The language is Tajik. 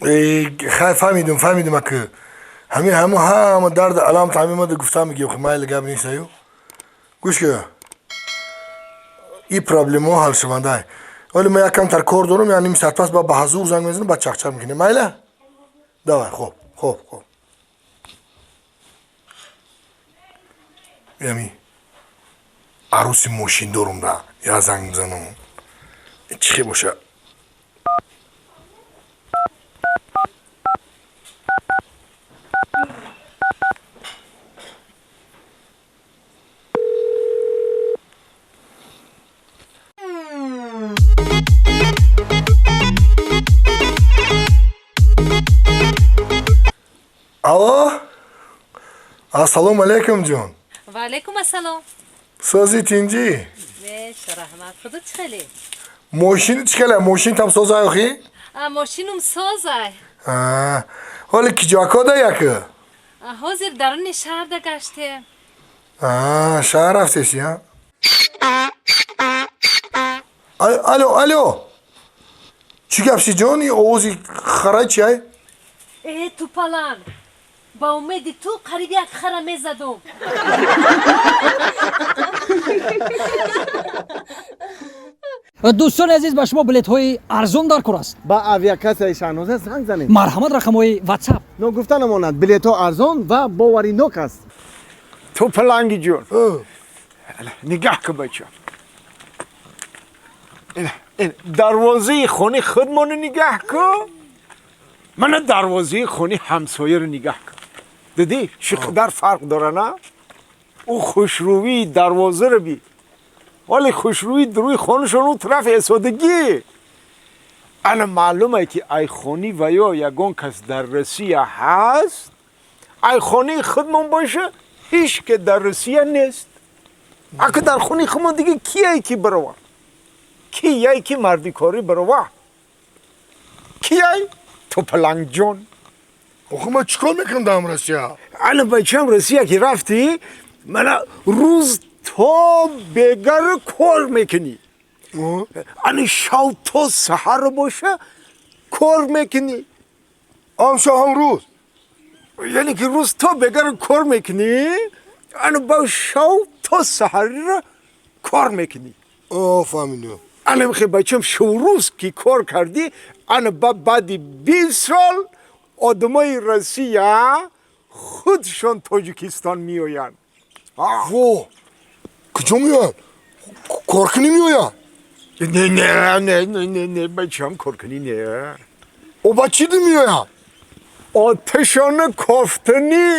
Хай, фаҳмидум, фаҳмидум, ака. Ҳамин ҳаму ҳама дард алам таъми мада гуфтам, мегӯям, майли, гап нест. Аю, гӯш ка, и проблемаҳо ҳалшавандай. Вале ман як камтар кор дорам, я ним соат пас ба ҳазур занг мезанам, баъд чақчақ мекунем, майла? Давай, хоб, хоб, хоб. Ями аруси мошин дорум да, я занг мезанам, чӣ хел боша. Алло, ассалому алайкум, ҷон. Ва алайкум ассалом. Сози, тинҷӣ? Беш, раҳмат. Худат чӣ хеле? Мошини чӣ хеле? Мошинтам созай охи? Мошинум созай. Ҳоли киҷоакода яка? Ҳозир даруни шаҳрда гаштем. Шаҳр рафтеси, а? Алло, алло, чӣ гап ши, ҷон? И овози харай чи ай? Э, тупалан, ба умеди ту қариб як хара мезадум. Дӯстони азиз, ба шумо билетҳои арзон дар кор аст? Ба авиакассаи Шаҳноза занг занед. Марҳамат, рақамҳои Ватсап. Ногуфта намонад, билетҳо арзон ва боваринок аст. Ту паланги ҷон, нигаҳ кун, бача, дарвозаи хони худмоно нигаҳ кун, мана дарвозаи хони ҳамсояро нигаҳ кун. Дидӣ, чӣ қадар фарқ дора, на? Ӯ хушрӯии дарвозаро би, вале хушрӯии дуруи хонашон ӯ тараф эсодагӣ. Ана маълуме, ки ай хони ва ё ягон кас дар Россия ҳаст, ай хонаи худмон боша, ҳеҷ ке дар Россия нест. Ака, дар хонаи худмон дига кияй ки барова, кияй ки мардикорӣ барова, кияй, топалангҷон? Охи, ман чӣ кор мекунам дар Россия? Ана, бачам, Россия ки рафтӣ, мана рӯз то бегар кор мекунӣ, ана шав то саҳар боша кор мекунӣ. Ҳам шав, ҳам рӯз? Яъне ки рӯз то бегар кор мекунӣ, ана ба шав то саҳарро кор мекунӣ. Фаҳмидам. Ана михе, бачам, шурӯз ки кор кардӣ, ана ба баъди 20 сол одамои Россия худшон Тоҷикистон меоянд. Во, куҷо меоянд? Коркунӣ меоянд? Не, не, не, не, не, не, бачам, коркунӣ не. О, ба чӣ меоянд? Оташона кофтанӣ.